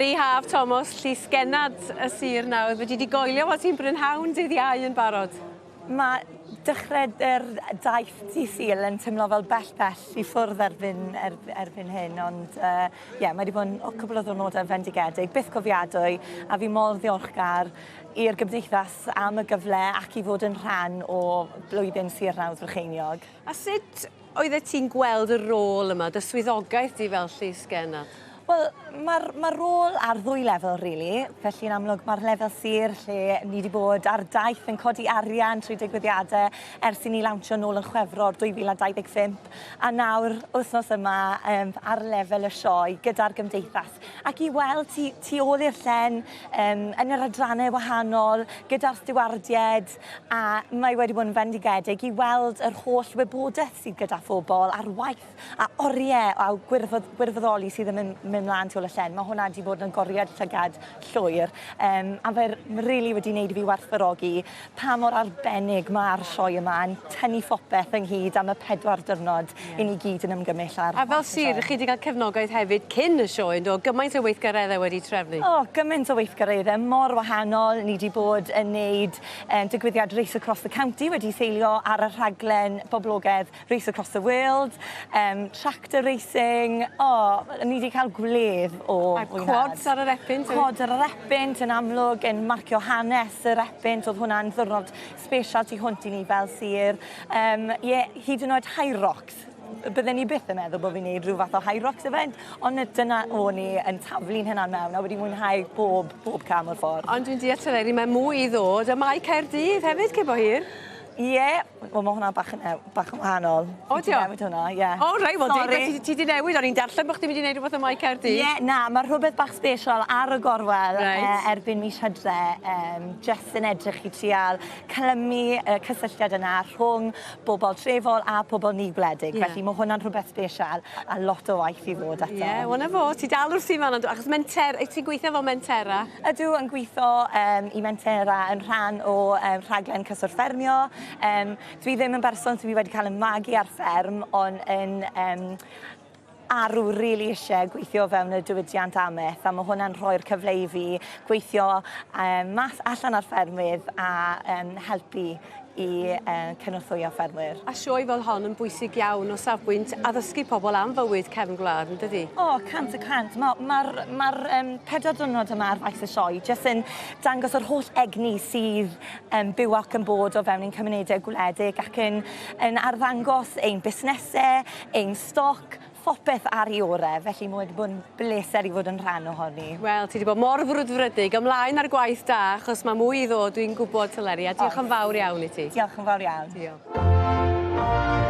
Teleri Haf Tomos, Llysgennad y sir nawr. Fedri di goelio fod ti'n brynhawn dydd Iau yn barod? Mae dechrau yr daith dydd Sul yn teimlo fel bell bell i ffwrdd erbyn, er, erbyn hyn, ond ie, uh, yeah, mae wedi bod yn o, cwbl o ddwrnodau fendigedig, byth cofiadwy, a fi mor ddiolchgar i'r gymdeithas am y gyfle ac i fod yn rhan o blwyddyn Sir Nawdd Frycheiniog. A sut Oeddet ti'n gweld y rôl yma, dy swyddogaeth di fel llysgennad? Wel, mae'r ma rôl ar ddwy lefel, really. Felly, yn amlwg, mae'r lefel sir lle ni wedi bod ar daith yn codi arian trwy digwyddiadau ers i ni lawnsio nôl yn Chwefror 2025, a nawr, wythnos yma, um, ar lefel y sioe gyda'r gymdeithas. Ac i weld tu, tu ôl i'r llen, um, yn yr adrannau wahanol, gyda'r stiwardied, a mae wedi bod yn fendigedig i weld yr holl wybodaeth sydd gyda phobl a'r waith a oriau a gwirfodd, gwirfoddoli sydd yn mynd, mynd mlaen tu ôl y llen. Mae hwnna wedi bod yn goriad llygad llwyr. Um, a fe really wedi wneud i fi werthfawrogi pa mor arbennig mae'r sioe yma yn tynnu phopeth ynghyd am y pedwar diwrnod yeah. i ni gyd yn ymgymell ar. A fel sir, chi wedi cael cefnogaeth hefyd cyn y sioe, ynddo? Gymaint o weithgareddau wedi trefnu. O, oh, gymaint o weithgareddau, mor wahanol. Ni wedi bod yn neud um, digwyddiad Race Across the County wedi seilio ar y rhaglen boblogaidd Race Across the World, um, tractor racing, o, oh, ni wedi cael gwledd o A quads ar yr epynt. Quads ar yr epynt yn amlwg yn marcio hanes yr epynt, oedd hwnna'n ddiwrnod special tu hwnt i ni fel sir. Um, ie, hyd yn oed Hyrox. Bydden ni byth yn meddwl bod fi'n neud rhyw fath o Hyrox event, ond dyna o'n i yn taflu'n hynna'n mewn a wedi mwynhau bob, bob cam o'r ffordd. Ond dwi'n deall Teleri, mae mwy i ddod, a mae Caerdydd hefyd cyn bo hir. Ie, yeah, wel mae hwnna bach yn, bach yn wahanol. O, di o? Newid hwnna, ie. Yeah. O, reit, wel, ti, ti di newid, o'n i'n darllen bod chdi'n mynd i wneud rhywbeth ym Mae Caerdydd. Ie, yeah, na, mae rhywbeth bach special ar y gorwel right. uh, erbyn mis Hydre, um, just yn edrych i trial clymu y cysylltiad yna rhwng bobl trefol a pobl ni gwledig. Yeah. Felly mae hwnna'n rhywbeth special a lot o waith i ddod ato. Ie, yeah, wel 'na fo, ti dal wrthi fan achos menter, ti'n gweithio fel Mentera? Ydw, yn gweithio um, i Mentera yn rhan o um, rhaglen Cyswllt Ffermio. Um, dwi ddim yn berson sydd wedi cael 'y magu ar fferm, ond yn um, arw rili isie gweithio o fewn y diwydiant amaeth a ma' hwnna'n rhoi'r cyfle i fi gweithio yym mas allan ar ffermydd a yym helpu i yy cynorthwyo ffermwyr. A sioe fel hon yn bwysig iawn o safbwynt addysgu pobl am fywyd cefn gwlad yndydi? O 100%. Ma' ma'r ma'r yym pedwar diwrnod yma ar faes y sioe jyst yn dangos yr holl egni sydd yn byw ac yn bod o fewn ein cymunedau gwledig ac yn yn arddangos ein busnese, ein stoc, phopeth ar 'i ore, felly ma' wedi bod yn bleser i fod yn rhan ohoni. Wel, ti 'di bod mor frwdfrydig. Ymlaen â'r gwaith da, achos ma' mwy i ddod, dwi'n gwybod, Teleri, a diolch yn fawr iawn i ti. Diolch yn fawr iawn. Diolch.